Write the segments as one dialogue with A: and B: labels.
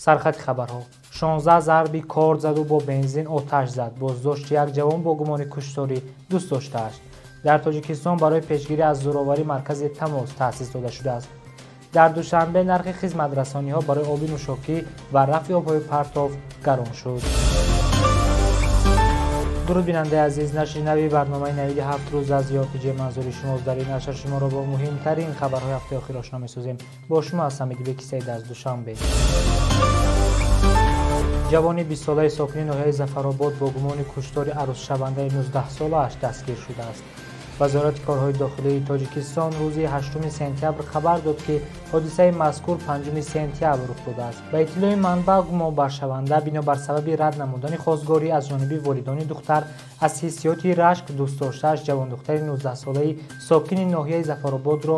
A: Сархати хабарҳо: 16 зарби корд заду бо бензин оташ зад. Боздошти як ҷавон бо гумони кушторӣ дӯст доштааст. Дар Тоҷикистон барои пешгирӣ аз зӯроварӣ маркази тамос таъсис дода шудааст. Дар Душанбе нархи хизматрасониҳо барои оби нӯшокӣ ва рафъи обҳои партов гарон шуд. Дуруд, бинандаи азиз, нашри нави барномаи «Навиди ҳафт рӯз» аз ЯрТҷ манзури шумост. Дар ин нашр шуморо бо муҳимтарин хабарҳои ҳафтаи охир ошно месозем. Бо шумо ҳастам Идибеки Саид аз Душанбе. Ҷавони 20-солаи сокини ноҳияи Зафаробод бо гумони куштори арӯсшавандаи 19-солааш дастгир шудааст. Вазорати корҳои дохилии Тоҷикистон рӯзи 8 сентябр хабар дод, ки ҳодисаи мазкур 5 сентябр рух додааст. Ба иттилои манбаъ, гумонбаршаванда бинобар сабаби рад намудани хостгорӣ аз ҷониби волидони духтар аз ҳиссиёти рашк дӯстдоштааш ҷавондухтари 19-солаи сокини ноҳияи Зафарободро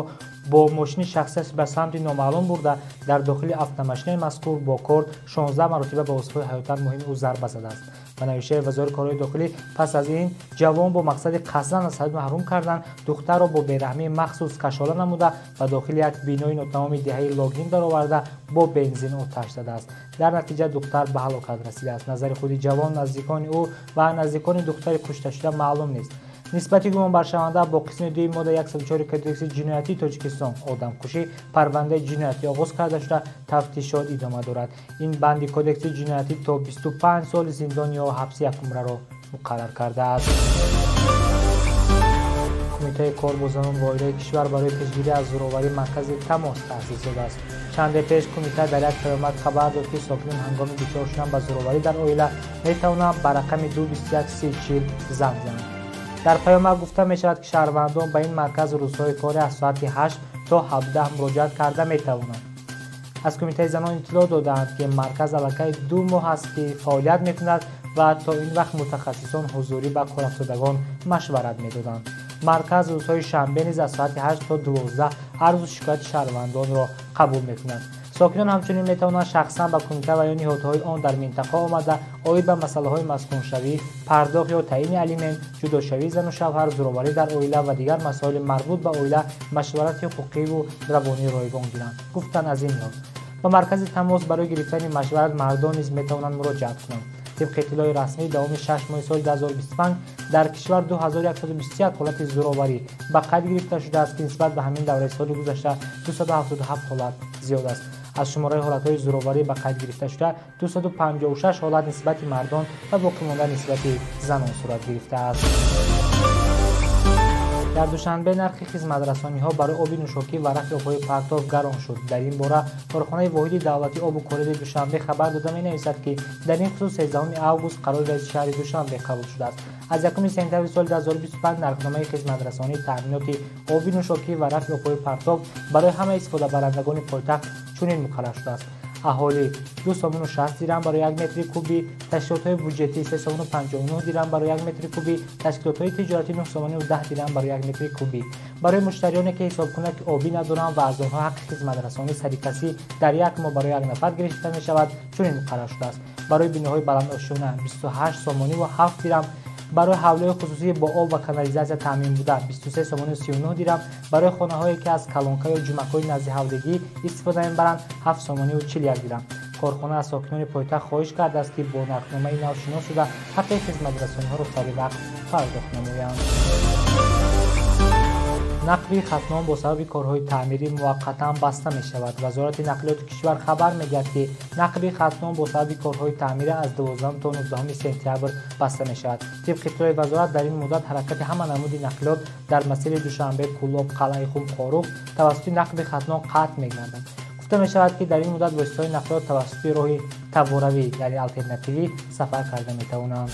A: бо мошини шахсиаш ба самти номаълум бурда, дар дохили автомошинаи мазкур бо корд 16 маротиба ба узвҳои ҳаётан муҳими ӯ зарба задааст. Ба навиштаи Вазорати корҳои дохилӣ, пас аз ин ҷавон бо мақсади қасдан аз ҳаёт маҳрум кардан духтарро бо бераҳмии махсус кашола намуда, ба дохили як бинои нотамоми деҳаи Логин дароварда, бо бензин оташ задааст. Дар натиҷа духтар ба ҳалокат расидааст. Назари худи ҷавон, наздикони ӯ ва наздикони духтари кушташуда маълум нест. Нисбати гумонбаршаванда бо қисми 2 моддаи 104 Кодекси ҷиноятии Тоҷикистон, одамкушӣ, парвандаи ҷиноятӣ оғоз карда шуда, тафтишот идома дорад. Ин банди Кодекси ҷиноятӣ то 25 соли зиндон ё ҳабси якумраро муқаррар кардааст. Кумитаи кор бо занон ва оилаи кишвар барои пешгирӣ аз зӯроварӣ маркази тамос таъсис додааст. Чанде пеш кумита дар як паёмак хабар дод, ки сокинон ҳангоми дучор шудан ба зӯроварӣ дар оила метавонанд ба рақами 221 30 занг зананд. Дар паёмак гуфта мешавад, ки шаҳрвандон ба ин марказ рӯзҳои корӣ аз соати 8 то 17 муроҷиат карда метавонанд. Аз Кумитаи занон иттилоъ додаанд, ки марказ аллакай 2 моҳ аст, ки фаъолият мекунад ва то ин вақт мутахассисон ҳузурӣ ба корафтодагон машварат медоданд. Марказ рӯзҳои шанбе низ аз соати 8 то 12 арзу шикояти шаҳрвандонро қабул мекунад. Сокинон ҳамчунин метавонанд шахсан ба кумита ва ё ниҳодҳои он дар минтақа омада, оид ба масъалаҳои маскуншавӣ, пардохт ё таъини алимент, ҷудошавии зану шавҳар, зӯроварӣ дар оила ва дигар масоили марбут ба оила машварати ҳуқуқиву равонӣ ройгон гиранд, гуфтанд аз ин ниҳод. Ба маркази тамос барои гирифтани машварат мардон низ метавонанд муроҷиат кунанд. Тибқи иттилои расмӣ, давоми 6 моҳи соли 2025 дар кишвар 2121 ҳолати зӯроварӣ ба қайд гирифта шудааст, ки нисбат ба ҳамин давраи соли гузашта 277 ҳолат зиёд аст. Аз шумораи ҳолатҳои зӯроварӣ ба қайд гирифта шуда 256 ҳолат нисбати мардон ва боқимонда нисбати занон сурат гирифтааст. Дар Душанбе нархи хизматрасониҳо барои оби нӯшокӣ ва рафъи обҳои партов гарон шуд. Дар ин бора корхонаи воҳиди давлатии обу кориди Душанбе хабар дода менависад, ки дар ин хусус 13 август қарори раиси шаҳри Душанбе қабул шудааст. Аз 1 сентябри соли 2025 нархномаи хизматрасонии таъминоти оби нӯшокӣ ва рафъи обҳои партов барои ҳама истифодабарандагони пойтахт чунин муқаррар шудааст: аҳолӣ 2 сомону 60 дирам барои 1 метри кубӣ, ташкилотҳои буҷетӣ 3 сомону 59 дирам барои 1 метри кубӣ, ташкилотҳои тиҷоратӣ 9 сомону 10 дирам барои 1 метри кубӣ. Барои муштариёне, ки ҳисобкунаки обӣ надоранд ва аз онҳо ҳаққи хизматрасонии сарикасӣ дар як моҳ барои як нафар гирифта мешавад, чунин муқаррар шудааст: барои биноҳои баландошёна 28 сомониву 7 дирам, барои ҳавлиҳои хусусӣ бо об ва канализатсия таъмин буда 23 сомону 39 дирам, барои хонаҳое, ки аз калонка ё ҷумакҳои наздиҳавлигӣ истифода мебаранд, 7 сомониву 41 дирам. Корхона аз сокинони пойтахт хоҳиш кардааст, ки бо нархномаи нав шинос шуда, ҳаққи хизматрасониҳоро сари вақт пардохт намоянд. Нақби Хатлон бо сабаби корҳои таъмирӣ муваққатан баста мешавад. Вазорати нақлиёти кишвар хабар медиҳад, ки нақби Хатлон бо сабаби корҳои таъмирӣ аз 12 то 19 сентябр баста мешавад. Тибқи иттилои вазорат, дар ин муддат ҳаракати ҳама намуди нақлиёт дар масири Душанбе, Кӯлоб, Қалъаи Хум, Хоруғ тавассути нақби Хатлон қатъ мегардад. Гуфта мешавад, ки дар ин муддат воситаҳои нақлиёт тавассути роҳи таворавӣ, яъне алтернативӣ, сафар карда метавонанд.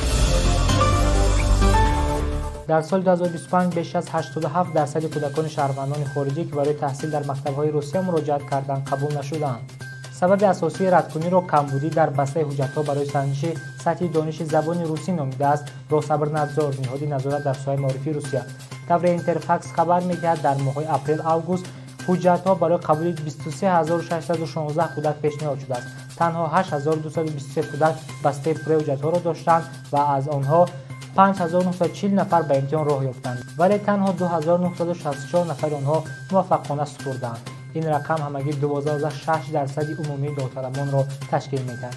A: Дар соли 2025 беш аз 87% кӯдакони шаҳрвандони хориҷӣ, ки барои таҳсил дар мактабҳои Русия муроҷиат карданд, қабул нашуданд. Сабаби асосии радкуниро камбудӣ дар бастаи ҳуҷҷатҳо барои санҷиши сатҳи дониши забони русӣ номидааст Рособрнадзор, ниҳоди назорат дар соҳаи маорифи Русия. Тавре Интерфакс хабар медиҳад, дар моҳҳои апрел-август ҳуҷҷатҳо барои қабули 23616 кӯдак пешниҳод шудааст. Танҳо 8223 кӯдак бастаи пурраи ҳуҷҷатҳоро доштанд ва аз онҳо 5940 нафар ба имтиҳон роҳ ёфтанд, вале танҳо 2964 нафари онҳо муваффақона супурданд. Ин рақам ҳамагӣ 12,6% умумии довталабонро ташкил медиҳад.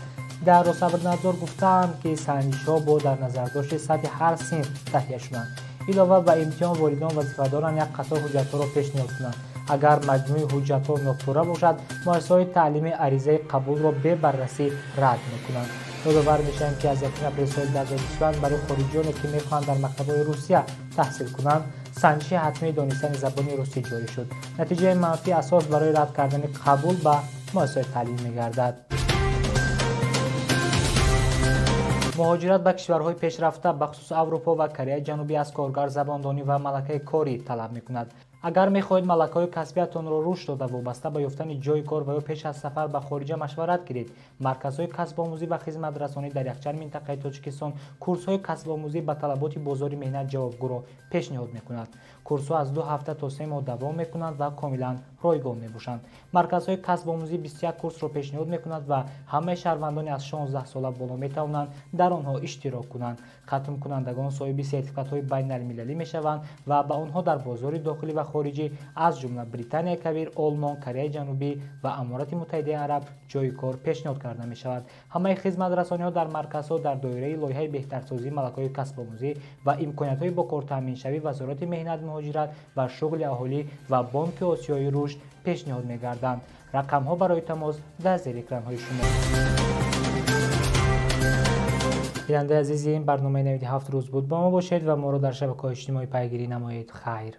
A: Дар Рособрнадзор гуфтаанд, ки санҷишҳо бо дар назардошти сатҳи ҳар синф таҳия шуданд. Илова ба имтиҳон, волидон вазифа доранд як қатор ҳуҷҷатҳоро пешниҳод кунанд. Агар маҷмӯи ҳуҷҷатҳо нопурра бошад, муассисаҳои таълимӣ аризаи қабулро бе баррасӣ рад мекунанд. Ёдовар мешавем, ки аз 1 апрели соли 2025 барои хориҷиёне, ки мехоҳанд дар мактабҳои Русия таҳсил кунанд, санҷиши ҳатмии донистани забони русӣ ҷорӣ шуд. Натиҷаи манфӣ асос барои рад кардани қабул ба муассисаҳои таълимӣ мегардад. Муҳоҷират ба кишварҳои пешрафта, бахусус Аврупо ва Кореяи Ҷанубӣ, аз коргар забондонӣ ва малакаи корӣ талаб мекунад. Агар мехоҳед малакаҳои касбиятонро рушд дода, вобаста ба ёфтани ҷойи кор ва ё пеш аз сафар ба хориҷа машварат гиред. Марказҳои касбомӯзӣ ва хизматрасонӣ дар якчанд минтақаи Тоҷикистон курсҳои касбомӯзӣ ба талаботи бозори меҳнат ҷавобгӯро пешниҳод мекунад. Курсҳо аз 2 ҳафта то 3 моҳ давом мекунанд ва комилан ройгон мебошанд. Марказҳои касбомӯзӣ 21 курсро пешниҳод мекунад ва ҳамаи шаҳрвандони аз 16 сола боло метавонанд дар онҳо иштирок кунанд. Хатмкунандагон соҳиби сертификатҳои байналмилалӣ мешаванд ва ба онҳо дар бозори дохилӣ ва хориҷӣ, аз ҷумла Британияи Кабир, Олмон, Кореяи Ҷанубӣ ва Аморати Муттаҳидаи Араб ҷойи кор пешниҳод карда мешавад. Ҳамаи хизматрасониҳо дар марказҳо дар доираи лоиҳаи беҳтарсозии малакаҳои касбомӯзӣ ва имкониятҳои бо кор таъминшавӣ Вазорати меҳнат, муҳоҷират ва шуғли аҳолӣ ва Бонки Осиёи Рушд пешниҳод мегарданд. Рақамҳо барои тамос дар зери экранҳои шумо. Бинандаи азизи, ин барномаи навиди 7 рӯз буд. Бо мо бошед ва моро дар шабакаҳои иҷтимоӣ пайгирӣ намоед. Хайр.